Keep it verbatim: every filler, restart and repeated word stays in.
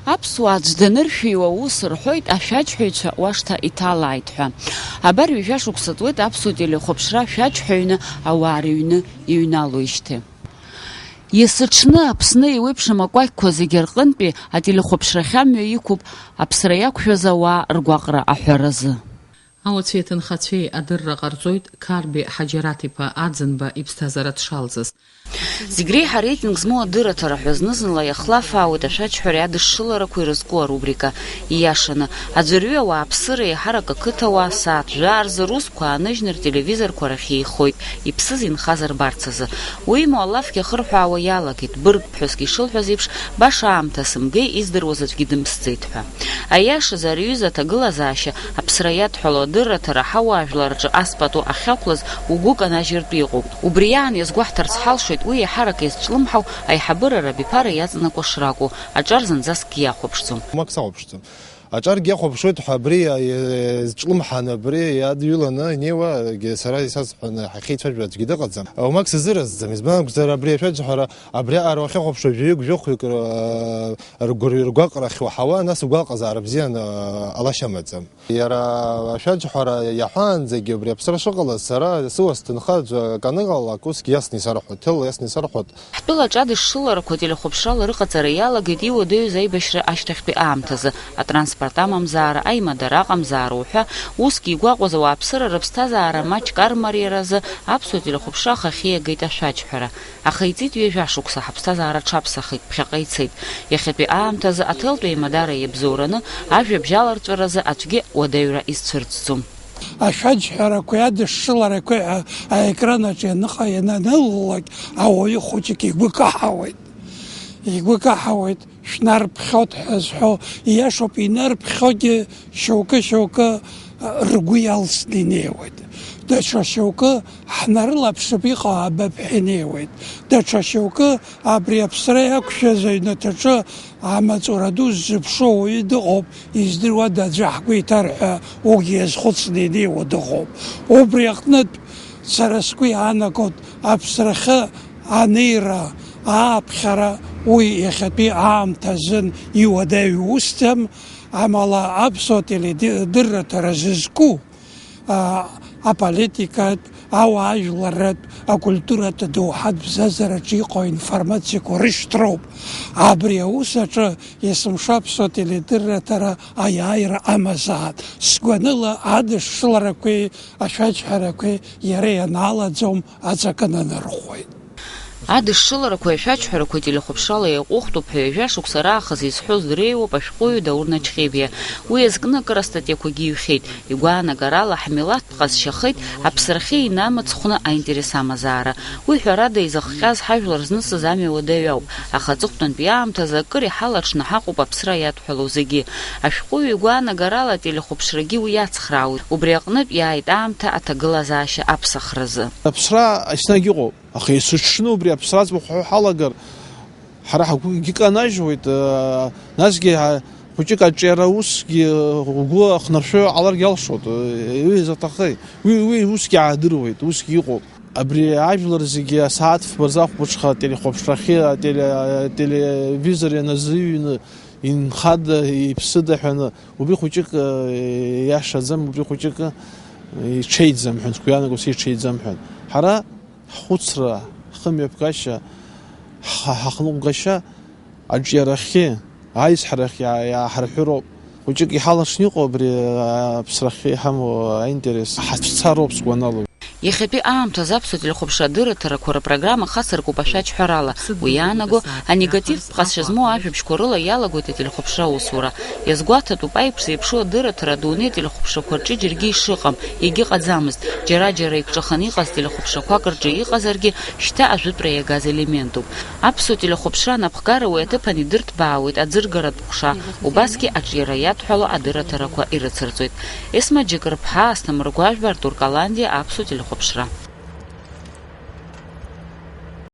Аԥсуаа аӡә даныршәиуа ус рҳәоит, ашәаџьҳәаҩцәа уашҭа иҭалааит ҳәа. Абар ҩажәа шықәса ҵуеит аԥсуа телехәаԥшра ашәаџьҳәаҩны ауаа рыҩны иҩналоижьҭеи. Есыҽны Аԥсны еиуеиԥшым акәакьқәа зегьы рҟынтәи ателехәаԥшрахь амҩа иқәуп аԥсра иақәшәаз ауаа ргәаҟра аҳәаразы. Ауацәеи аҭынхацәеи адырра ҟарҵоит Қарбеи Ҳаџьараҭ-иԥа Аӡынба иԥсҭазаара дшалҵыз. Зегь реиҳа реитинг змоу адырраҭара ҳәа зны-зынла иахлафаауеит ашәаџьҳәареи адышшыларақәеи ирызку арубрика. Ииашаны, аӡәырҩы ауааԥсыра еиҳарак ақыҭауаа сааҭ жәаа рзы русқәа ааныжьны ртелевизорқәа рахь еихоит, иԥсыз инхаз рбарц азы. Уимоу, алафгьы ахырҳәаауа иалагеит, быргк ԥҳәыск ишылҳәаз еиԥш, баша аамҭа сымгеи, издыруаз аӡәгьы дымсӡеит ҳәа. Аиашазы, ари аҩыза аҭагылазаашьа, аԥсра иадҳәалоу адырраҭара, ҳауаажәлар рҿы ас пату ахьақәлаз угәы канажьыртә иҟоуп. Убри аан иазгәаҳҭарц ҳалшоит уи еиҳарак иазҿлымҳау аиҳабыра рабиԥара иаҵанакуа шракәу, аҿар зынӡаскгьы иахәаԥшӡом. Мак сахәаԥшӡом. Аҿаргьы иахәаԥшуеит ҳәа абри, е, зҿлымҳаны абри иадҩыланы инеиуагьы сара исасҳәаны ҳахьеицәажәо аӡәгьы дыҟаӡам. Уамак сазыразӡам, избан акәзар, абри ашәаџьҳәара абриаҟара уахьахәаԥшуа жәаҩык-жәохәҩык р-, ргәыр-, ргәаҟрахь уаҳауа, нас угәалаҟазаара бзианы, ы, ҟалашьа амаӡам. Иара ашәаџьҳәара иаҳәаанӡагьы убри аԥсра шыҟалаз сара сыуа сҭынха аӡәы акы аныҟалалак усгьы иасны исарҳәоит, ҭыла иасны исарҳәоит. Ҳтәыла аҿы адышшыларақәа телехәаԥшрала рыҟаҵара иалагеит иуадаҩыз аибашьра ашьҭахьтәи аамҭазы, атранспорт амамзаара, аимадара аҟамзаара уҳәа, усгьы игәаҟуаз ауааԥсыра рыԥсҭазаара маҷк армариаразы аԥсуа телехәаԥшра ахахьы иагеит ашәаџьҳәара. Аха иҵит ҩажәа шықәса, ҳаԥсҭазаара аҽаԥсахит, ԥхьаҟа ицеит. Иахьатәи аамҭазы аҭелтә еимадара иабзоураны ажәабжь аларҵәаразы аӡәгьы уадаҩра изцәырҵӡом. Ашәаџьҳәарақәеи адышшыларақәеи ҳәа аекран аҿы ианыҟа-, иананылалак, ауаҩы хәыҷык игәы каҳауеит. Игәы каҳауеит, шәнарԥхьоит ҳәа зҳәо, ииашоуп, инарԥхьогьы шьоукы-шьоукы ргәы иалсны инеиуеит. Даҽа шьоукы ҳнарылаԥшып, иҟоу аабап ҳәа инеиуеит. Даҽа шьоукы абри аԥсра иақәшәаз аҩнаҭаҿы амаҵура ду ззыԥшу ауаҩы дыҟоуп, издыруада аӡәы ҳгәы иҭар ҳәа уигьы иазхәыцны инеиуа дыҟоуп. Убри аҟнытә, сара сгәы иаанагоит, аԥсрахьы анеира, ааԥхьара уи иахьатәи аамҭа азын иуадаҩу усӡам, амала аԥсуа теледырраҭара зызку, а, аполитикатә, ауаажәларратә, акультуратә доуҳатә бзазараҿы иҟоу аинформациақәа рышьҭроуп. Абри аус аҿы есымша аԥсуа теледырраҭара аиааира амазаап. Сгәаныла, адышшыларақәеи ашәаџьҳәарақәеи иара ианаалаӡом, аҵакы нанархәоит. Адышшыларақәеи ашәаџьҳәарақәеи телехәаԥшрала иаҟәыхтәуп ҳәа ҩажәа шықәса раахыс изҳәоз дреиуоуп ашәҟәыҩҩы Даур Начхебиа. Уи иазкны акыр астатиақәагьы иҩхьеит. Игәаанагарала, ҳмилаҭтә ҟазшьахеит аԥсрахьы инамыцхәны аинтерес амазаара. Уи, ҳәарада, изыхҟьаз ҳажәлар знысыз амҩа уадаҩ ауп, аха аҵыхәтәантәи аамҭазы акыр иҳалаҽны ҳаҟоуп аԥсра иадҳәалоу зегьы. Ашәҟәыҩҩы игәаанагарала, ателехәаԥшрагьы уи иацхраауеит, убри аҟнытә иааит аамҭа аҭагылазаашьа аԥсахразы. Аԥсра еснагь ыҟоуп. Аха есыҽны убри аԥсра аӡбахә ҳәа ҳалагар, ҳара ҳгәы егьыканажьуеит, аа, насгьы ҳа-, хәыҷык аҿиара усгьы угәы ахнаршәо ҟаларгьы алшоит, уи изаҭахи? Уи, уи усгьы аадыруеит, усгьы иҟоуп. Абри ажәлар зегьы асааҭ фба рзы ахәылбыҽха ателехәаԥшрахьы, ателе-, ателевизор ианазыҩны, инхада, иԥсыда ҳәаны, убри хәыҷык, э, иашаӡам, убри хәыҷык, э, иҽеиӡам ҳәа, сгәы иаанагоит, иҽеиӡам ҳәа. Ҳара ҳхәыцра, ҳхымҩаԥгашьа, ҳа-, ҳахныҟәгашьа аҿиарахьы, аизҳарахь иаа-, иааҳарҳәыроуп. Хәыҷык иҳалшны иҟоу абри, а, аԥсрахьы иҳамоу аинтерес ҳацәцароуп сгәанала. Иахьатәи аамҭазы аԥсуа телехәаԥшра адырраҭарақәа рпрограмма хацыркуп ашәаџьҳәарала. Уи иаанаго, анегативтә ҟазшьа змоу ажәабжьқәа рыла иалагоит ателехәаԥшра аусура. Иазгәаҭатәуп аиԥш зеиԥшу адырраҭара адунеи ателехәаԥшрақәа рҿы џьаргьы ишыҟам, егьыҟаӡамызт. Џьара-џьара икҿаханы иҟаз телехәаԥшрақәак рҿы иҟазаргьы, шьҭа ажәытәра иагаз елементуп. Аԥсуа телехәаԥшра анапхгара уи аҭыԥан идырҭбаауеит аӡыргаратә ҟәша, убасгьы аҿиара иадҳәало адырраҭарақәа ирыцырҵоит. Есма Џьыкырԥҳа, Асҭамыр Гәажәба, Артур Каландиа, Аԥсуа телехәаԥшра.